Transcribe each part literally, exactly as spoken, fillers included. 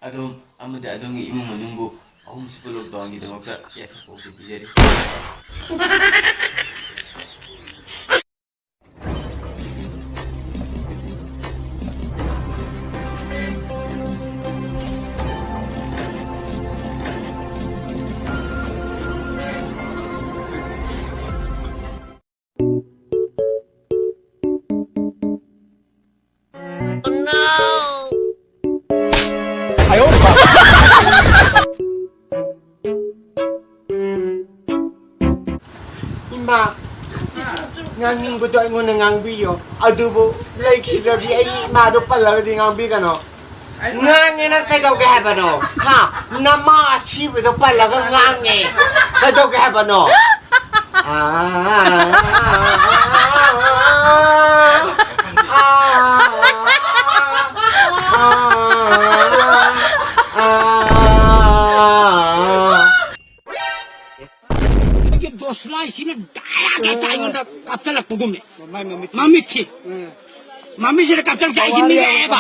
ꯑꯗꯣꯝ ꯑꯃꯗꯤ ꯑꯗꯣꯝꯒꯤ ꯏꯃꯨꯡ ꯃꯅꯨꯡꯕꯨ ꯑꯍꯨꯝꯁꯨꯕ ꯂꯣꯛꯗꯥꯎꯟꯒꯤꯗꯃꯛꯇ ꯌꯥꯏꯐ ꯄꯥꯎꯖꯦꯜ ꯄꯤꯖꯔꯤ꯫ ꯏꯃꯥ, ꯉꯥꯡꯅꯤꯡꯕꯗꯣ ꯑꯩꯉꯣꯟꯗ ꯉꯥꯡꯕꯤꯌꯣ, ꯑꯗꯨꯕꯨ ꯂꯩꯈꯤꯗ꯭ꯔꯗꯤ ꯑꯩ ꯏꯃꯥꯗꯣ ꯄꯜꯂꯒꯗꯤ ꯉꯥꯡꯕꯤꯒꯅꯣ꯫ ꯉꯥꯡꯉꯦ, ꯅꯪ ꯀꯩꯗꯧꯒꯦ ꯍꯥꯏꯕꯅꯣ? ꯍꯥ? ꯅꯃꯥ ꯑꯁꯤꯕꯗꯣ ꯄꯜꯂꯒ ꯉꯥꯡꯉꯦ, ꯀꯩꯗꯧꯒꯦ ꯍꯥꯏꯕꯅꯣ? ꯑꯩꯒꯤ ꯗꯣꯁꯂꯥꯏꯁꯤꯅ ꯗꯥꯏꯔꯦꯛ ꯍꯦꯛꯇ ꯑꯩꯉꯣꯟꯗ ꯀꯥꯞꯁꯤꯜꯂꯛꯄꯒꯨꯝꯅꯦ꯫ ꯃꯃꯤꯠꯁꯤ, ꯃꯃꯤꯠꯁꯤꯗ ꯀꯥꯞꯁꯤꯜꯂꯛꯄ ꯑꯩꯁꯤ ꯅꯤꯛꯑꯦꯕ꯫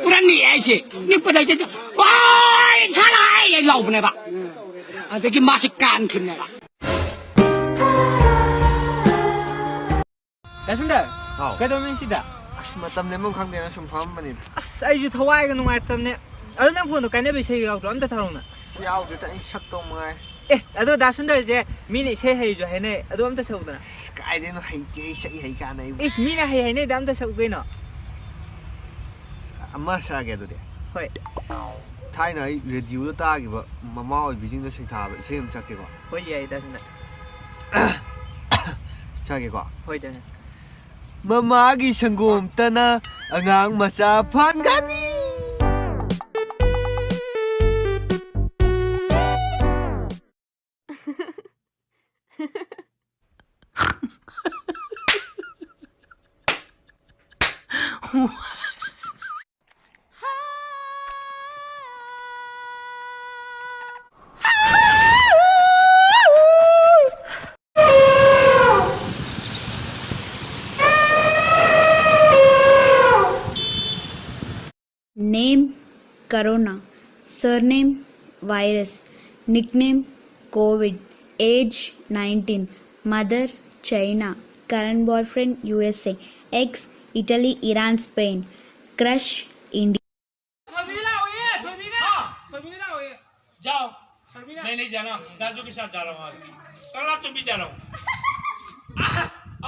ꯄꯨꯔꯥ ꯅꯤꯛꯑꯦ ꯑꯩꯁꯦ꯫ ꯅꯤꯛꯄꯗꯩꯗꯤ, "ꯋꯥꯏ, ꯁꯥꯂꯥꯏ!" ꯑꯩ ꯂꯥꯎꯕꯅꯦꯕ꯫ ꯑꯗꯒꯤ ꯃꯥꯁꯤ ꯀꯥꯟꯈꯤꯕꯅꯦꯕ꯫ ꯗꯥ ꯁꯨꯟꯗꯔ, ꯍꯥꯎ꯫ ꯀꯩꯗꯧꯔꯝꯃꯤꯅꯣ ꯁꯤꯗ? ꯑꯁ, ꯃꯇꯝ ꯂꯦꯟꯐꯝ ꯈꯪꯗꯦꯅ ꯁꯨꯝ ꯐꯝꯃꯝꯕꯅꯤꯗ꯫ ꯑꯁ, ꯑꯩꯁꯨ ꯊꯋꯥꯏꯒ ꯅꯨꯡꯉꯥꯏꯇꯕꯅꯦ꯫ ꯑꯗꯣ ꯅꯪ ꯐꯣꯟꯗꯣ ꯀꯥꯏꯅꯕ ꯏꯁꯩ ꯌꯥꯎꯗ꯭ꯔꯣ? ꯑꯝꯇ ꯊꯥꯔꯛꯎꯅ꯫ ꯑꯁ, ꯌꯥꯎꯗꯦꯗ, ꯑꯩ ꯁꯛꯇꯧ ꯃꯉꯥꯏ꯫ ꯑꯦ, ꯑꯗꯣ ꯗꯥ ꯁꯨꯟꯗꯔꯁꯦ ꯃꯤꯅ ꯏꯁꯩ ꯍꯩꯁꯨ ꯍꯥꯏꯅꯩ꯫ ꯑꯗꯣ ꯑꯝꯇ ꯁꯛꯎꯗꯅ꯫ ꯑꯁ, ꯀꯥꯏꯗꯩꯅꯣ, ꯍꯩꯇꯦ ꯑꯩ, ꯁꯛꯏ ꯍꯩ ꯀꯥꯟꯅ ꯑꯩꯕꯨ꯫ ꯏꯁ, ꯃꯤꯅ ꯍꯩ ꯍꯥꯏꯅꯩꯗ, ꯑꯝꯇ ꯁꯛꯎ ꯀꯩꯅꯣ꯫ ꯑꯃ ꯁꯛꯑꯒꯦ ꯑꯗꯨꯗꯤ꯫ ꯍꯣꯏ꯫ ꯊꯥꯏꯅ ꯑꯩ ꯔꯦꯗꯤꯑꯣꯗ ꯇꯥꯈꯤꯕ ꯃꯃꯥ ꯑꯣꯏꯕꯤꯁꯤꯡꯅ ꯁꯩꯊꯥꯕ ꯏꯁꯩ ꯑꯃ ꯁꯛꯀꯦꯀꯣ꯫ ꯍꯣꯏ, ꯌꯥꯏꯌꯦ, ꯗꯥ ꯁꯨꯟꯗꯔ꯫ ꯁꯛꯑꯒꯦꯀꯣ꯫ ꯍꯣꯏ, ꯗꯥ ꯁꯨꯟꯗꯔ꯫ ꯃꯃꯥꯒꯤ ꯁꯪꯒꯣꯝꯇꯅ ꯑꯉꯥꯡ ꯃꯆꯥ ꯐꯪꯒꯅꯤ꯫ Name Corona, surname Virus, nickname COVID, age nineteen, mother China, current boyfriend U S A, ex Italy, Iran, Spain, crush India. ꯊꯣꯏꯕꯤꯒ ꯂꯥꯛꯑꯣꯌꯦ, ꯊꯣꯏꯕꯤꯒ꯫ ꯍꯥ? ꯊꯣꯏꯕꯤꯒ ꯂꯥꯛꯑꯣꯌꯦ꯫ जाओ। ꯊꯣꯏꯕꯤꯒ꯫ नहीं, नहीं जाना, दादू के साथ जा रहा हूँ आज। कल रात तुम भी जा रहा हूँ।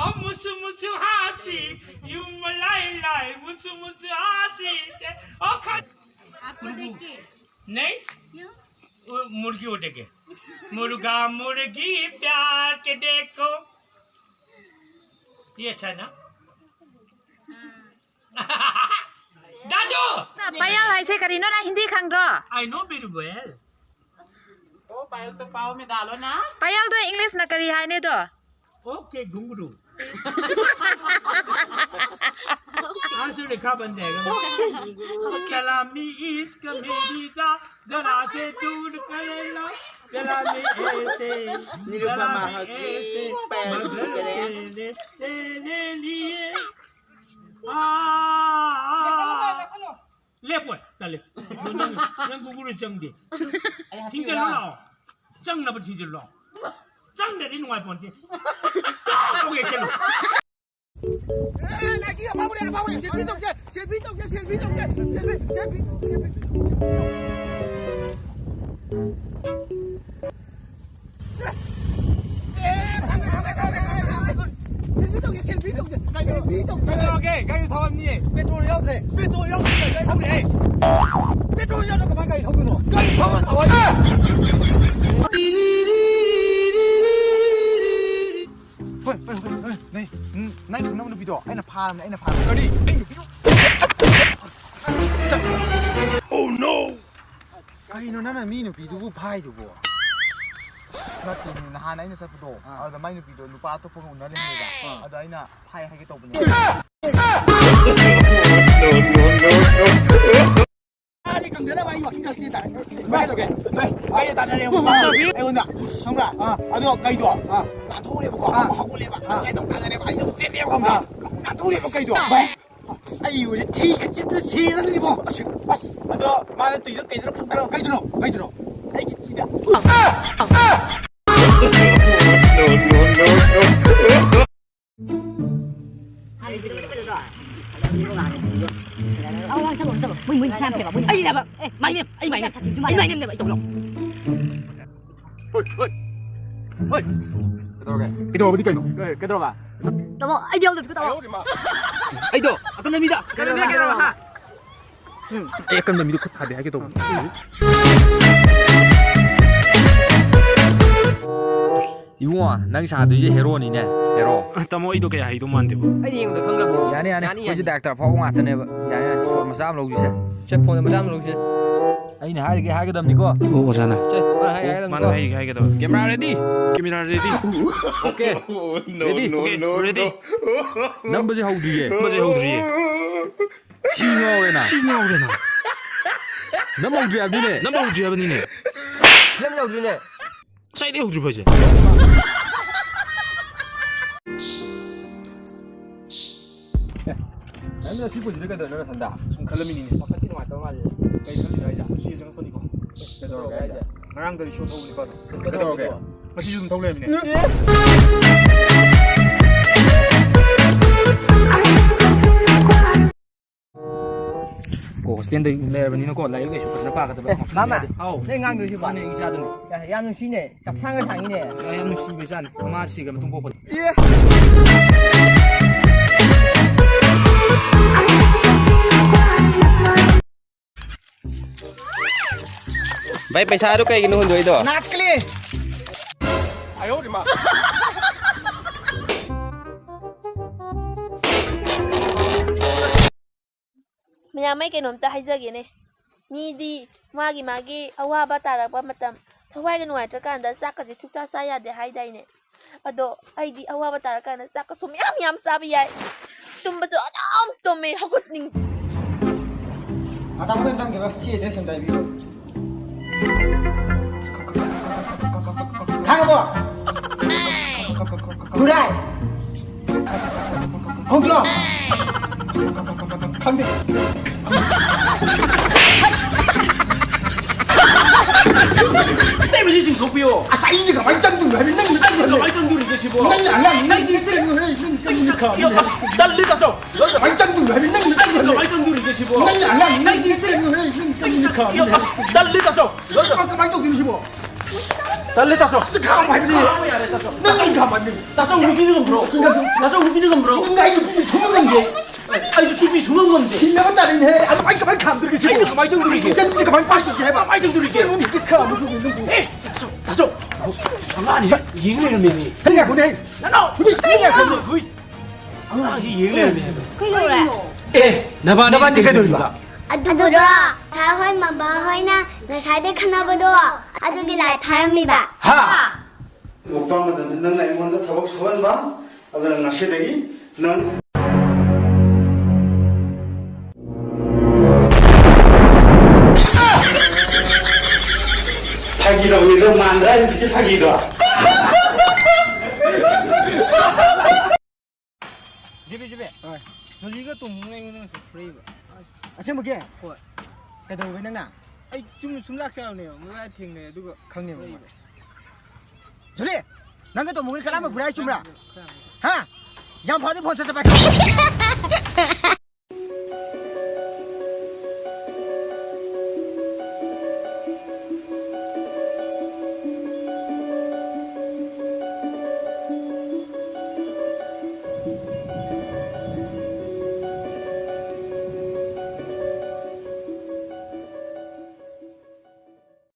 अब मुसु मुसु हाँसी, यूं मलाई लाई, मुसु मुसु हाँसी। ओ खा- आपको देख के। नहीं? क्यों? वो मुर्गी उठेगी। मुर्गा मुर्गी प्यार के देखो। ये अच्छा है ना? हाँ। दाजु! पायल है से करीनो ना हिंदी खंग रो। I know very well. ओ, पायल तो पाव में डालो ना। पायल तो English ना करी है ने तो। ओके, घुंगरू। आज से लिखा बन जाएगा। चलामी इश्क मेरी जा, जरा से दूर कर लो। चलामी ऐसे, निरुपमा चलामी हो जी, ऐसे, पैर मगर छू के। तेरे, तेरे लिए। आ, आ, आ, आ। ꯂꯦꯞꯄꯣꯏ, ꯇꯜꯂꯤ꯫ ꯅꯪ, ꯅꯪ ꯒꯨꯒꯨꯔꯨ ꯆꯪꯗꯦ꯫ ꯑꯩ ꯍꯥꯞꯄꯤꯌꯨꯔꯥ? ꯊꯤꯡꯖꯤꯜꯂꯣ ꯂꯥꯛꯑꯣ꯫ ꯆꯪꯅꯕ ꯊꯤꯡꯖꯤꯜꯂꯣ ꯂꯥꯛꯑꯣ꯫ ꯆꯪꯗ꯭ꯔꯗꯤ ꯅꯨꯡꯉꯥꯏꯄꯣꯟꯇꯦ꯫ ꯀꯥꯎ ꯀꯥꯎ ꯌꯦꯡꯁꯤꯜꯂꯨ꯫ ꯑꯦ, ꯅꯥꯏꯀꯤ ꯑꯐꯥꯎꯕꯅꯦ, ꯑꯐꯥꯎꯕꯅꯦ꯫ ꯁꯦꯜꯐꯤ ꯇꯧꯁꯦ, ꯁꯦꯜꯐꯤ ꯇꯧꯁꯦ, ꯁꯦꯜꯐꯤ ꯇꯧꯁꯦ, ꯁꯦꯜꯐꯤ, ꯁꯦꯜꯐꯤ, ꯁꯦꯜꯐꯤ꯫ ꯀꯩꯗꯧꯔꯒꯦ? ꯒꯥꯔꯤ ꯊꯧꯔꯝꯅꯤꯌꯦ꯫ ꯄꯦꯇ꯭ꯔꯣꯜ ꯌꯥꯎꯗ꯭ꯔꯦ꯫ ꯄꯦꯇ꯭ꯔꯣꯜ ꯌꯥꯎꯗ꯭ꯔꯦ ꯒꯥꯔꯤ ꯊꯧꯔꯦ꯫ ꯄꯦꯇ꯭ꯔꯣꯜ ꯌꯥꯎꯗ꯭ꯔ ꯀꯃꯥꯏ ꯒꯥꯔꯤ ꯊꯧꯗꯣꯏꯅꯣ? ꯒꯥꯔꯤ ꯊꯧꯔ ꯊꯧꯔ꯫ ꯍꯣꯏ, ꯍꯣꯏ, ꯍꯣꯏ, ꯍꯣꯏ, ꯅꯩ, ꯎꯝ, ꯅꯪ ꯈꯪꯅꯕ ꯅꯨꯄꯤꯗꯣ ꯑꯩꯅ ꯐꯥꯔꯕꯅꯦ, ꯑꯩꯅ ꯐꯥꯔꯕꯅꯦ꯫ ꯀꯔꯤ? ꯑꯩ ꯅꯨꯄꯤꯗꯣ? Oh no! ꯀꯩꯅꯣ ꯅꯪꯅ ꯃꯤ ꯅꯨꯄꯤꯗꯨꯕꯨ ꯐꯥꯏꯗꯨꯕꯣ? ꯅꯠꯇꯦꯅꯦ, ꯅꯍꯥꯟ ꯑꯩꯅ ꯆꯠꯄꯗꯣ, ꯑꯥ꯫ ꯑꯗꯨꯗ ꯃꯥꯏ ꯅꯨꯄꯤꯗꯣ ꯅꯨꯄꯥ ꯑꯇꯣꯞꯄꯒ ꯎꯅ ꯂꯩꯔꯝꯃꯦꯕ꯫ ꯑꯥ꯫ ꯑꯗꯣ ꯑꯩꯅ ꯐꯥꯏ ꯍꯥꯏꯒꯦ ꯇꯧꯕꯅꯦ꯫ ꯃꯥꯁꯦ ꯀꯪꯗꯅꯕ ꯑꯩ ꯋꯥꯀꯤꯡ ꯈꯔ ꯆꯦꯟ ꯇꯥꯔꯦ꯫ ꯀꯃꯥꯏꯅ ꯇꯧꯒꯦ? ꯚꯥꯏ, ꯚꯥꯏ, ꯇꯥꯟꯅꯔꯦ ꯑꯃꯨꯛ꯫ ꯑꯩꯉꯣꯟꯗ, ꯈꯪꯕ꯭ꯔꯥ? ꯑꯥ꯫ ꯑꯗꯣ ꯀꯩꯗꯣ? ꯑꯥ꯫ ꯅꯥꯟꯊꯣꯛꯎꯔꯦꯕꯀꯣ꯫ ꯑꯥ꯫ ꯑꯃꯨꯛ ꯍꯧꯒꯠꯂꯦꯕ꯫ ꯑꯥ꯫ ꯉꯁꯥꯏꯗꯣ ꯇꯥꯟꯅꯔꯦꯕ꯫ ꯑꯩꯗꯣ ꯆꯦꯜꯂꯦꯕ ꯈꯪꯕ꯭ꯔꯥ? ꯑꯥ꯫ ꯑꯃꯨꯛ ꯅꯥꯟꯊꯣꯛꯎꯔꯦꯕ ꯀꯩꯗꯣ꯫ ꯚꯥꯏ꯫ ꯑꯩ ꯑꯣꯏꯔꯗꯤ ꯊꯤꯒ ꯆꯤꯠꯇꯅ ꯁꯤꯔꯅꯤꯕꯣ꯫ ꯑꯁ, ꯑꯁ, ꯑꯗꯣ ꯃꯥꯅ ꯇꯧꯔꯤꯗꯣ ꯀꯩꯗꯅꯣ ꯈꯪꯕ꯭ꯔꯣ? ꯀꯩꯗꯅꯣ? ꯀꯩꯗꯅꯣ? ꯑꯩꯒꯤ ꯊꯤꯗ꯫ ꯑꯩꯅꯦꯕ, ꯑꯩ ꯃꯥꯏꯅꯦ, ꯑꯩ ꯃꯥꯏꯅꯦ, ꯑꯩ ꯇꯧꯔꯣ꯫ ꯍꯣꯏ, ꯍꯣꯏ, ꯍꯣꯏ꯫ ꯀꯩꯗꯧꯔꯒꯦ? ꯀꯩꯗꯧꯔꯕꯗꯤ ꯀꯩꯅꯣ? ꯀꯩ-, ꯀꯩꯗꯧꯔꯕ? ꯇꯥꯃꯣ, ꯑꯩꯗꯤ ꯌꯥꯎꯗꯕꯁꯨ ꯇꯥꯃꯣ꯫ ꯑꯩꯗꯣ ꯑꯀꯟꯕ ꯃꯤꯗ꯫ ꯀꯩꯗꯧꯔꯕ? ꯀꯩꯗꯧꯔꯕ? ꯎꯝ, ꯑꯩ ꯑꯀꯟꯕ ꯃꯤꯗꯣ ꯈꯨꯠ ꯊꯥꯗꯦ ꯍꯥꯏꯒꯦ ꯇꯧꯕ꯫ ꯏꯕꯨꯡꯉꯣ, ꯅꯪ ꯁꯥꯗꯣꯏꯁꯦ ꯍꯦꯔꯣꯅꯤꯅꯦ, ꯍꯦꯔꯣ꯫ ꯇꯥꯃꯣ, ꯑꯩꯗꯣ ꯀꯌꯥ ꯍꯩꯗꯧ ꯃꯥꯟꯗꯦꯕ꯫ ꯑꯩꯅ ꯌꯦꯡꯕꯗ ꯈꯪꯗꯕ꯭ꯔꯣ? ꯌꯥꯅꯤ, ꯌꯥꯅꯤ꯫ ꯌꯥꯅꯤ, ꯑꯩꯈꯣꯏꯁꯦ ꯌꯥꯅꯤ꯫ ꯗꯥꯏꯔꯦꯛꯇꯔ ꯑꯐꯥꯎꯕ ꯉꯥꯛꯇꯅꯦꯕ꯫ ꯌꯥꯅꯤ, ꯌꯥꯅꯤ꯫ ꯁꯣꯠ ꯃꯆꯥ ꯑꯃ ꯂꯧꯁꯤꯁꯦ꯫ ꯁꯦ, ꯐꯣꯟ ꯃꯆꯥ ꯑꯃ ꯂꯧꯁꯤꯁꯦ꯫ ꯑꯩꯅ ꯍꯥꯏꯔꯤꯒꯦ ꯍꯥꯏꯒꯗꯕꯅꯤꯀꯣ꯫ ꯑꯣ, ꯑꯣꯖꯥꯅ꯫ ꯁꯦ, ꯃꯥꯅ ꯍꯥꯏꯒꯦ ꯑꯣ, ꯍꯥꯏꯒꯗꯕꯅꯤꯀꯣ꯫ ꯃꯥꯅ ꯍꯥꯏꯔꯤꯒꯦ ꯍꯥꯏꯒꯗꯕꯅꯤ꯫ Camera ready? Camera ready? Okay. Ready? Okay, ready? ꯅꯝꯕꯁꯦ ꯍꯧꯗ꯭ꯔꯤꯌꯦ꯫ ꯅꯝꯕꯁꯦ ꯍꯧꯗ꯭ꯔꯤꯌꯦ꯫ ꯁꯤ ꯉꯥꯎꯔꯦꯅ꯫ ꯁꯤ ꯉꯥꯎꯔꯦꯅ꯫ ꯅꯝ ꯍꯧꯗ꯭ꯔꯤ ꯍꯥꯏꯕꯅꯤꯅꯦ꯫ ꯅꯝ ꯍꯧꯗ꯭ꯔꯤ ꯍꯥꯏꯕꯅꯤꯅꯦ꯫ ꯐꯤꯂꯝ ꯌꯧꯗ꯭ꯔꯤꯅꯦ꯫ ꯉꯁꯥꯏꯗꯩ ꯍꯧꯗ꯭ꯔꯤꯕꯣ ꯍꯥꯏꯁꯦ? ꯑꯦ, ꯅꯪ ꯑꯁꯤ ꯄꯨꯟꯁꯤꯗ ꯀꯩꯗꯧꯔꯤꯅꯣ ꯅꯊꯟꯗ? ꯁꯨꯝ ꯈꯜꯂꯝꯃꯤꯅꯤꯅꯦ꯫ ꯋꯥꯈꯜ ꯊꯤ ꯅꯨꯡꯉꯥꯏꯇꯕ ꯃꯥꯜꯂꯦ꯫ ꯀꯩ ꯈꯜꯂꯤꯅꯣ ꯍꯥꯏꯁꯦ? ꯄꯨꯟꯁꯤ ꯆꯪꯉꯛꯄꯅꯤꯀꯣ꯫ ꯀꯩꯗꯧꯔꯒꯦ ꯍꯥꯏꯁꯦ? ꯉꯔꯥꯡꯗ ꯔꯤꯛꯁꯣ ꯊꯧꯕ ꯅꯨꯄꯥꯗꯣ꯫ ꯀꯩꯗꯧꯔꯒꯦ? ꯉꯁꯤꯁꯨ ꯑꯗꯨꯝ ꯊꯧ ꯂꯩꯔꯝꯃꯤꯅꯦ꯫ ꯀꯣ ꯍꯣꯁꯇꯦꯜꯗ ꯂꯩꯔꯕꯅꯤꯅꯀꯣ, ꯂꯥꯏꯔꯤꯛ ꯂꯥꯏꯁꯨ ꯐꯖꯅ ꯄꯥꯒꯗꯕ꯫ ꯑꯦ, ꯃꯥꯃ, ꯍꯥꯎ꯫ ꯅꯪ ꯉꯥꯡꯗꯣꯏꯁꯤꯕꯣ? ꯃꯥꯅꯦ, ꯏꯆꯥꯗꯨꯅꯦ꯫ ꯌꯥ-, ꯌꯥꯝ ꯅꯨꯡꯁꯤꯅꯦ꯫ ꯆꯞꯁꯥꯡꯒ ꯁꯥꯡꯉꯤꯅꯦ꯫ ꯌꯥ-, ꯌꯥꯝ ꯅꯨꯡꯁꯤꯕ ꯏꯆꯥꯅꯤ꯫ ꯃꯃꯥ ꯁꯤꯈ꯭ꯔ ꯃꯇꯨꯡ ꯄꯣꯛꯄꯅꯤ꯫ ꯑꯦ꯫ ꯚꯥꯏ, ꯄꯩꯁꯥꯗꯣ ꯀꯩꯒꯤꯅꯣ ꯍꯨꯟꯗꯣꯛꯏꯗꯣ? ꯅꯥꯛꯀꯂꯤ꯫ ꯃꯌꯥꯝ, ꯑꯩ ꯀꯩꯅꯣꯝꯇ ꯍꯥꯏꯖꯒꯦꯅꯦ꯫ ꯃꯤꯗꯤ ꯃꯥꯒꯤ ꯃꯥꯒꯤ ꯑꯋꯥꯕ ꯇꯥꯔꯛꯄ ꯃꯇꯝ, ꯊꯋꯥꯏꯒ ꯅꯨꯡꯉꯥꯏꯇ꯭ꯔꯀꯥꯟꯗ ꯆꯥꯛꯀꯁꯦ ꯁꯨꯛꯆꯥ ꯆꯥ ꯌꯥꯗꯦ ꯍꯥꯏꯗꯥꯏꯅꯦ? ꯑꯗꯣ ꯑꯩꯗꯤ ꯑꯋꯥꯕ ꯇꯥꯔꯀꯥꯟꯗ ꯆꯥꯛꯀꯁꯨ ꯃꯌꯥꯝ ꯃꯌꯥꯝ ꯆꯥꯕ ꯌꯥꯏ꯫ ꯇꯨꯝꯕꯁꯨ ꯑꯗꯨꯝ ꯇꯨꯝꯃꯦ, ꯍꯧꯒꯠꯅꯤꯡ- ꯃꯇꯝ ꯈꯔ ꯇꯝꯒꯦꯕ, ꯁꯤ address ꯑꯝꯇ ꯍꯥꯏꯕꯤꯌꯨ꯫ ꯈꯪꯉꯕꯣ? ꯈꯨꯔꯥꯏ꯫ ꯈꯣꯡꯖꯣꯝ꯫ ꯈꯪꯗꯦ꯫ ꯑꯇꯩꯕꯁꯤ ꯆꯤꯡꯊꯣꯛꯄꯤꯌꯣ꯫ ꯑꯁ, ꯑꯩꯗꯤ ꯀꯃꯥꯏꯅ ꯆꯪꯗꯣꯏꯅꯣ ꯍꯥꯏꯕ? ꯅꯪꯅ ꯆꯪꯗꯣꯏꯅꯣ꯫ ꯀꯃꯥꯏꯅ ꯆꯪꯗꯣꯔꯤꯒꯦ ꯁꯤꯕꯣ? ꯅꯪꯅ ꯑꯉꯥꯡ ꯅꯪ ꯅꯪ ꯆꯪꯗꯣꯏꯅꯣ ꯍꯥꯏꯕ? ꯅꯪ ꯆꯪꯗꯣꯏꯅꯣ ꯍꯥꯏꯕ? ꯇꯜꯂꯤ ꯇꯥꯆꯧ꯫ ꯀꯃꯥꯏꯅ ꯆꯪꯗꯣꯏꯅꯣ ꯍꯥꯏꯕ? ꯅꯪꯅ ꯆꯪꯗꯣꯏꯅꯣ꯫ ꯀꯃꯥꯏꯅ ꯆꯪꯗꯣꯔꯤꯒꯦ ꯁꯤꯕꯣ? ꯅꯪꯅ ꯑꯉꯥꯡ ꯅꯪ ꯆꯪꯗꯣꯏꯅꯣ ꯍꯥꯏꯕ? ꯅꯪ ꯆꯪꯗꯣꯏꯅꯣ ꯍꯥꯏꯕ? ꯇꯜꯂꯤ ꯇꯥꯆꯧ꯫ ꯀꯃꯥꯏꯅ ꯇꯧꯗꯣꯏꯅꯣ ꯁꯤꯕꯣ? ꯇꯜꯂꯦ, ꯇꯥꯆꯧ꯫ ꯈꯥꯝꯃꯣ ꯍꯥꯏꯕꯅꯤ꯫ ꯈꯥꯝꯃꯣ ꯌꯥꯔꯦ, ꯇꯥꯆꯧ꯫ ꯅꯪ ꯑꯩ ꯈꯥꯝꯃꯣ ꯍꯥꯏꯕꯅꯤ꯫ ꯇꯥꯆꯧ, ꯅꯨꯄꯤꯗꯨ ꯉꯝꯕ꯭ꯔꯣ? ꯇꯥꯆꯧ, ꯅꯨꯄꯤꯗꯨ ꯉꯝꯕ꯭ꯔꯣ? ꯅꯪ ꯑꯩ ꯅꯨꯄꯤꯗꯨ ꯁꯨꯡꯉꯝ ꯉꯝꯗꯦ꯫ ꯑꯩꯁꯨ ꯅꯨꯄꯤ ꯁꯨꯡꯉꯝ ꯉꯝꯗꯦ꯫ ꯁꯤꯟꯅꯕ ꯇꯥꯔꯦꯅꯦꯍꯦ꯫ ꯑꯗꯨ ꯑꯩ ꯀꯃꯥꯏꯅ ꯈꯥꯝꯗꯣꯔꯤꯒꯦ ꯁꯤꯕꯣ? ꯑꯩꯅ ꯀꯃꯥꯏꯅ ꯆꯪꯗꯣꯔꯤꯒꯦ? ꯏꯆꯟꯁꯦ ꯀꯃꯥꯏꯅ ꯄꯥꯏꯗꯣꯏꯒꯦ ꯍꯥꯏꯕ? ꯀꯃꯥꯏꯅ ꯆꯪꯗꯣꯔꯤꯒꯦ? ꯏꯆꯟ ꯅꯨꯄꯤ ꯈꯥꯝꯃꯣ ꯅꯪꯕꯨ꯫ ꯑꯦ, ꯇꯥꯆꯧ, ꯇꯥꯆꯧ꯫ ꯑꯉꯥꯡꯁꯤ ꯌꯦꯡ ꯂꯩꯔꯝꯃꯦꯃꯤ꯫ ꯍꯩ, ꯉꯥꯏꯈꯣꯅꯦ, ꯍꯩ꯫ ꯅꯅꯥꯎ! ꯅꯨꯄꯤ, ꯅꯪ ꯉꯥꯏꯈꯣꯅꯦ꯫ ꯍꯨꯏ! ꯑꯉꯥꯡꯁꯤ ꯌꯦꯡ ꯂꯩꯔꯝꯃꯦ ꯍꯥꯏꯕ꯫ ꯀꯩꯗꯧꯔꯦ? ꯑꯦ, ꯅꯕꯥꯅꯤ ꯅꯕꯥꯅꯤ ꯀꯩꯗꯧꯔꯤꯕ? ꯀꯩꯗꯧꯔꯤꯕ? ꯑꯗꯨꯗꯣ, ꯁꯥꯔ ꯍꯣꯏ ꯃꯃꯥ ꯍꯣꯏꯅ ꯉꯁꯥꯏꯗꯩ ꯈꯟꯅꯕꯗꯣ, ꯑꯗꯨꯒꯤ ꯂꯥꯏ ꯊꯥꯔꯝꯃꯤꯕ꯫ ꯍꯥ? ꯄꯣꯛꯄ ꯃꯇꯝꯗ ꯅꯪꯅ ꯑꯩꯉꯣꯟꯗ ꯊꯕꯛ ꯁꯨꯍꯟꯕ, ꯑꯗꯨꯅ ꯉꯁꯤꯗꯒꯤ ꯅꯪ ꯐꯥꯒꯤ ꯇꯧꯕꯅꯤꯗꯣ, ꯃꯥꯟꯗ꯭ꯔꯥ ꯍꯧꯖꯤꯛꯀꯤ ꯐꯥꯒꯤꯗꯣ? GB, GB. ꯍꯣꯏ꯫ ꯖꯣꯂꯤꯒ ꯇꯣꯡꯉꯨꯅ ꯑꯩꯉꯣꯟꯗ ꯉꯁꯥꯏ ꯐꯨꯔꯛꯏꯕ꯫ ꯑꯁꯦꯡꯕꯒꯤ? ꯍꯣꯏ꯫ ꯀꯩꯗꯧꯕ ꯅꯪꯅ? ꯑꯩ ꯆꯨꯝꯅ ꯁꯨꯝ ꯂꯥꯛꯆꯕꯅꯦꯕ, ꯃꯣꯏ ꯑꯥ ꯊꯦꯡꯅꯩ, ꯑꯗꯨꯒ ꯈꯪꯅꯦꯕ ꯃꯣꯏ꯫ ꯐꯨꯔꯛꯏꯕ꯫ ꯖꯣꯂꯤ! ꯅꯪꯒ ꯇꯣꯡꯉꯨꯅ ꯀꯂꯥꯝꯕ ꯐꯨꯔꯛꯏ ꯆꯨꯝꯕ꯭ꯔꯥ? ꯈꯔ ꯍꯥꯏ꯫ ꯍꯥ? ꯌꯥꯝ ꯐꯔꯗꯤ ꯐꯣꯟ ꯁꯠ ꯁꯠ ꯄꯥꯏꯈꯠꯂꯨ꯫